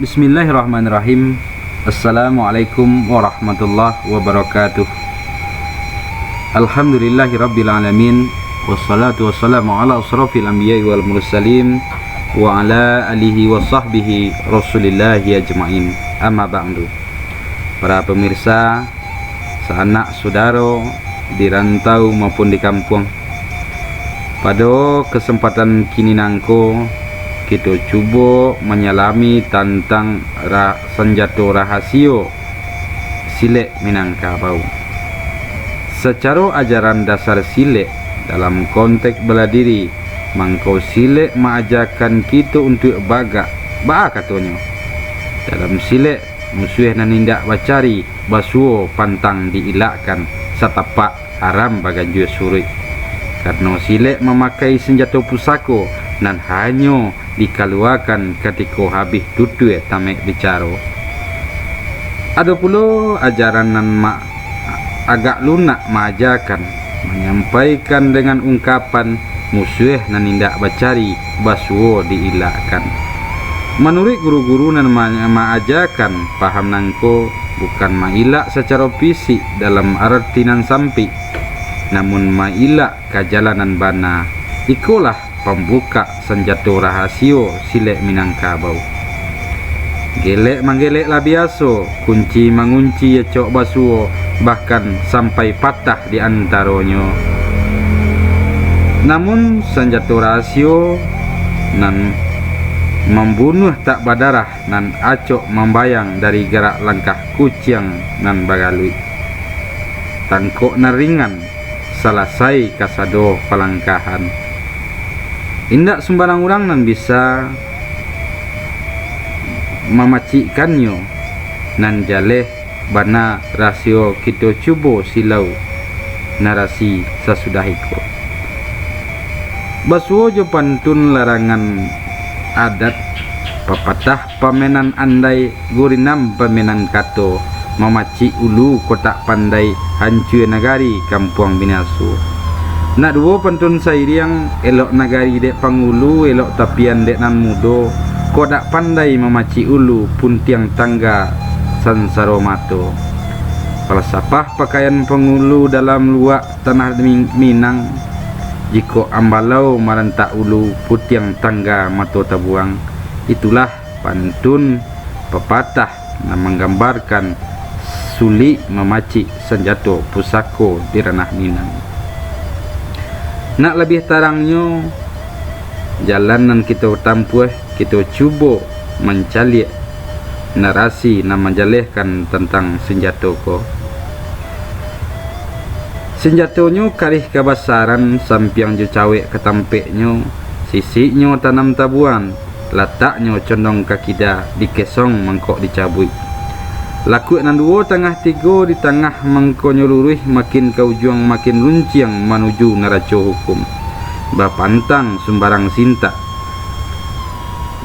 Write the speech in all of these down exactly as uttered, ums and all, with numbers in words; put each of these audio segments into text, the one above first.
Bismillahirrahmanirrahim. Assalamualaikum warahmatullahi wabarakatuh. Alhamdulillahirabbil alamin. Wassalatu wassalamu ala asyrafil anbiya'i wal mursalin, wa ala alihi wa sahbihi rasulillahi ajmain. Amma ba'du. Para pemirsa, sanak sudaro di rantau maupun di kampuang. Pado kasempatan kini nangko, kito cubo manyalami tantang ra-, sanjato rahasio silek Minangkabau. Sacaro ajaran dasar silek dalam konteks bala diri, mangko silek maajakan kito untuak bagak. Baa katonyo? Dalam silek, musuah nan indak bacari, basuo pantang diilakkan, satapak haram baganjua suruik. Karano silek mamakai sanjato pusako nan hanyo dikaluakan katiko habih tutuih tamek bicaro. Ado pulo ajaran nan ma-, agak lunak maajakan, manyampaikan dengan ungkapan, musuah nan indak bacari, basuo diilakkan. Manuruik guru-guru nan ma-, maajakan, paham nangko bukan mailak sacaro fisik dalam arti nan sampik, namun mailak ka jalan nan bana. Ikolah pambukak sanjato rahasio silek Minangkabau. Gelek manggelek lah biaso, kunci mangunci acok basuo, bahkan sampai patah di antaronyo. Namun, sanjato rahasio nan mambunuah tak badarah, nan acok mambayang dari garak langkah kuciang nan bagaluik. Tangkok nan ringan, salasai kasado palangkahan. Indak sumbarang urang nan bisa mamacikkannyo. Nan jaleh bana rasio kito cubo silau narasi sasudah iko. Basuo jo pantun larangan adat, papatah pamenan andai, gurinam pamenan kato, mamacik ulu kok tak pandai, hancua nagari kampuang binaso. Nak duo pantun sairiang, elok nagari dek pangulu, elok tapian dek nan mudo, kok dak pandai mamacik ulu, puntiang tangga sansaro mato. Falsafah pakaian pangulu dalam luak tanah Min-, Minang, jikok ambalau marantak ulu, putiang tangga mato tabuang. Itulah pantun papatah nan manggambarkan sulik mamacik sanjato pusako di ranah Minang. Nak labiah tarangnyo, jalan nan kito tampuah, kito cubo mancaliak narasi nan manjalehkan tantang sinjato ko. Sinjatonyo karih kabasaran, sampiang jo cawek ka tampeknyo, sisiknyo tanam tabuan, lataknyo condong ka kida, dikesong mangkok dicabuik. Lakuak nan duo tangah tigo di tangah mangkonyo luruih, makin ka ujuang makin lunciang manuju naraco hukum. Bapantang sumbarang sintak.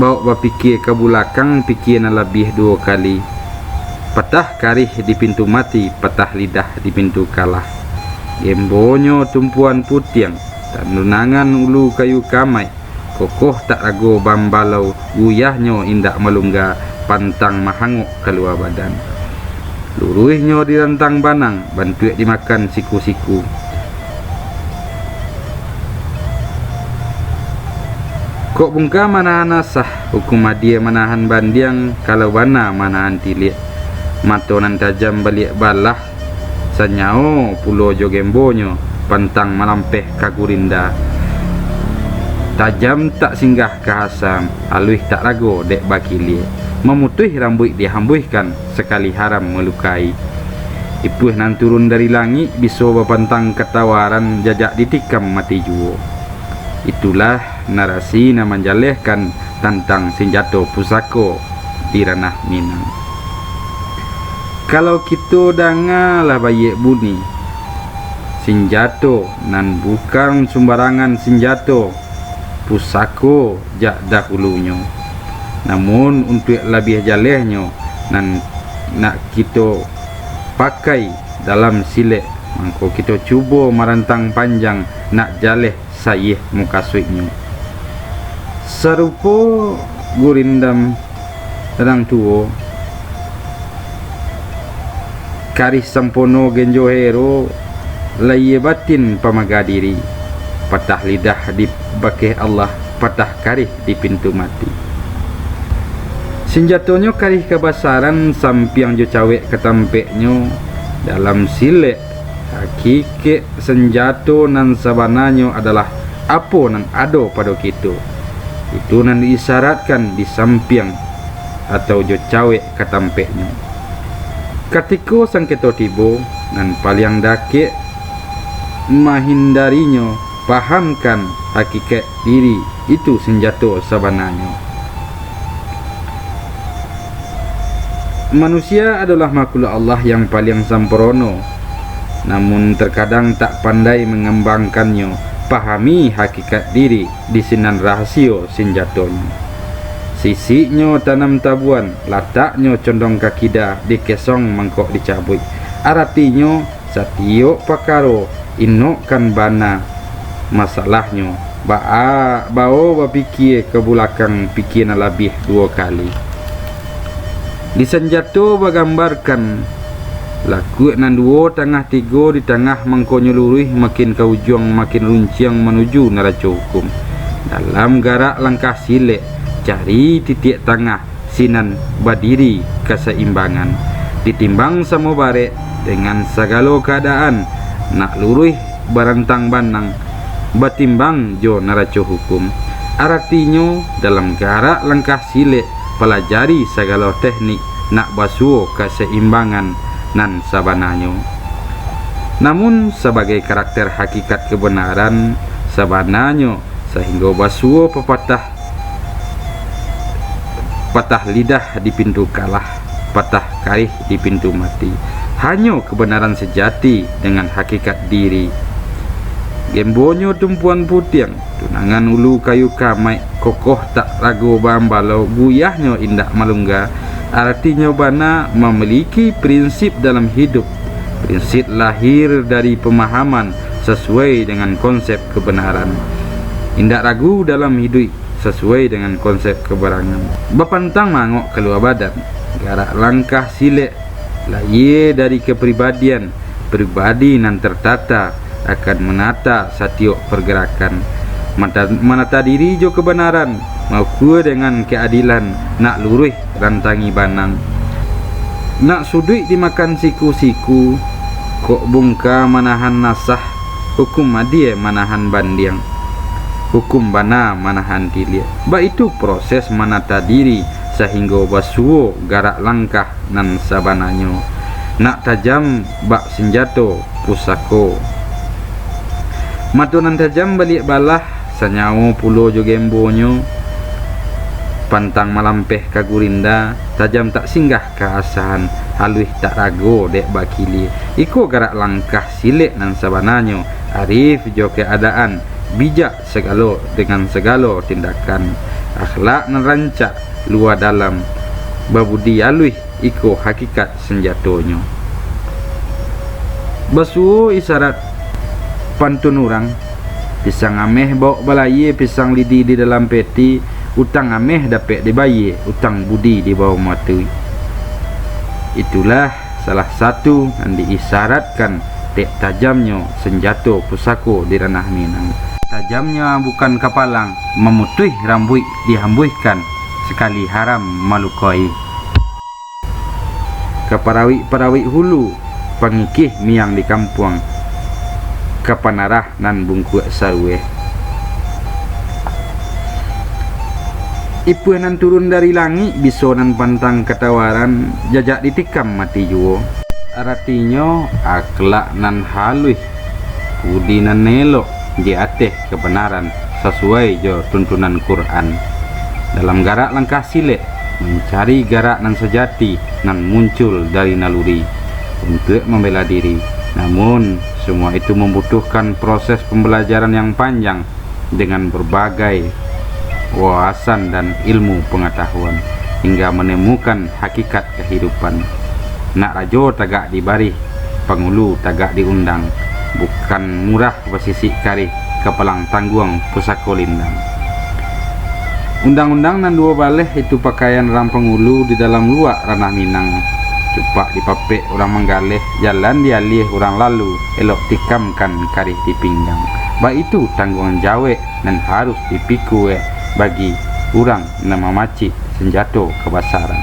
Bawok bapikia ka bulakang, pikia nan labiah duo kali. Patah karih di pintu mati, patah lidah di pintu kalah. Gembonyo tumpuan putiang, tandunangan ulu kayu kamaik, kokoh tak rago bambalau, guyahnyo indak malungga, pantang mahangok kalua badan. Luruihnyo di rantang banang, bantuak dimakan siku-siku. Kok bungka manahan asah, hukum adia manahan bandiang, kalau bana manahan tiliak. Mato nan tajam baliak balah, sanyawo pulo jo gembonyo, pantang malampeh ka gurinda. Tajam tak singgah ka asam, aluih tak rago dek bakilia. Mamutuih rambuik dihambuihkan, sakali haram malukai. Ipuih nan turun dari langik, biso bapantang katawaran, jajak ditikam mati juo. Itulah narasi nan manjalehkan tantang sinjato pusako di ranah Minang. Kalau kito danga lah baiak bunyi, sinjato nan bukan sumbarangan sinjato pusako jak dahulunyo. Namun, untuak labiah jalehnyo, nan nak kito pakai dalam silek, mangko kito cubo marantang panjang, nak jaleh sayih mukasuiknyo. Sarupo gurindam Nan tuo, karih sampono genjo hero, layie batin pamaga diri, patah lidah di bakeh Allah, patah karih di pintu mati. Sinjatonyo karih kabasaran, sampiang jo cawek ka tampeknyo. Dalam silek, hakikek sanjato nan sabananyo adalah apo nan ado pado kito. Itu nan diisaratkan di sampiang atau jo cawek ka tampeknyo. Katiko sangketo tibo, nan paliang dakek mahindarinyo, pahamkan hakikek diri, itu sanjato sabananyo. Manusia adolah makhluk Allah yang paliang sampurno, namun terkadang tak pandai mangambangkannyo. Pahami hakikat diri, di sinan rahasio sinjatonyo. Sisiknyo tanam tabuan, lataknyo condong ka kida, dikesong mangkok dicabuik. Aratinyo, satiok pakaro, inokkan bana masalahnyo, baa, bao bapikie ka bulakang, pikie nan labiah duo kali. Di sanjato bagambarkan lakuak nan duo, tangah tigo, di tangah mangkonyo luruih, makin ka ujuang makin runciang manuju naraco hukum. Dalam garak langkah silek, cari titiak tangah, sinan badiri kasaimbangan. Ditimbang samo barek dengan sagalo kaadaan, nak luruih barantang banang, batimbang jo naraco hukum. Aratinyo, dalam garak langkah silek, palajari sagalo teknik, nak basuo kasaimbangan nan sabananyo. Namun, sabagai karakter hakikat kabanaran sabananyo, sahinggo basuo papatah, patah lidah di pintu kalah, patah karih di pintu mati. Hanyo kabanaran sajati dengan hakikat diri. Gembonyo tumpuan putiang, tunangan ulu kayu kamaik, kokoh tak rago baambalau, guyahnyo indak malungga. Aratinyo bana mamiliki prinsip dalam hidup. Prinsip lahir dari pamahaman sasuai dengan konsep kabanaran. Indak ragu dalam hiduik sasuai dengan konsep kabarangan. Bapantang mangok kalua badan, garak langkah silek, layie dari kapribadian, pribadi nan tertata akan manata satiok pargarakan. Mata-, manata diri jo kabanaran, maukua dengan kaadilan, nak luruih rantangi banang. Nak suduik dimakan siku-siku, kok bungka manahan nasah, hukum adie manahan bandiang, hukum bana manahan tiliak. Baitu proses manata diri, sahinggo basuo garak langkah nan sabananyo. Nak tajam bak sinjato pusako. Mato nan tajam baliak balah, sanyawo pulo jo gembonyo. Pantang malampeh ka gurinda, tajam tak singgah ka asahan, haluih tak rago dek bakilia. Iko garak langkah silek nan sabananyo, arif jo kaadaan, bijak sagalo dengan sagalo tindakan. Akhlak nan rancak, lua dalam, babudi aluih, iko hakikat sanjatonyo. Basuo isarat pantun urang, pisang ameh bawok balayie, pisang lidi di dalam peti, utang ameh dapek dibayie, utang budi dibawo mati. Itulah salah satu nan diisaratkan dek tajamnyo sanjato pusako di ranah Minang. Tajamnyo bukan kapalang, mamutuih rambuik dihambuihkan, sakali haram malukoi. Ka parawik-parawik hulu, pangikih miang di kampuang, ka panarah nan bungkuak sarueh. Ipuah nan turun dari langik, biso nan pantang katawaran, jajak ditikam mati juo. Aratinyo, akhlak nan haluih, budi nan elok di ateh kabanaran, sasuai jo tuntunan Quran. Dalam garak langkah silek, mancari garak nan sajati nan muncul dari naluri untuak mambela diri. Namun, semua itu mambutuhkan proses pambalajaran yang panjang dengan berbagai wawasan dan ilmu pangatahuan, hingga manemukan hakikat kahidupan. Nak rajo tagak di barih, pangulu tagak di undang. Bukan murah basisik karih, kapalang tangguang pusako lindang. Undang-undang nan duo baleh itu pakaian urang pangulu di dalam luak ranah Minang. Cupak dipapek urang manggaleh, jalan dialiah urang lalu, elok tikamkan karih di pinggang. Baitu tangguang jawek nan harus dipikua bagi urang nan mamacik sanjato kabasaran.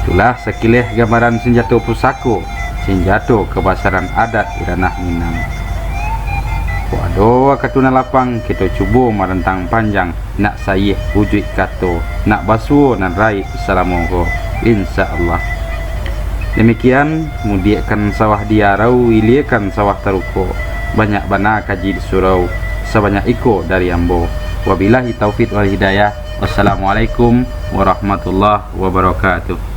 Itulah sakileh gambaran sanjato pusako, sanjato kabasaran adat di ranah Minang. Kok ado wakatu nan lapang, kito cubo marantang panjang, nak sayih ujuik kato, nak basuo nan raik salamo ko, insya Allah. Demikian, mudiakkan sawah di arau, iliakan sawah taruko, banyak bana kaji di surau, sabanyak iko dari ambo. Wabillahi taufik wal hidayah. Wassalamualaikum warahmatullahi wabarakatuh.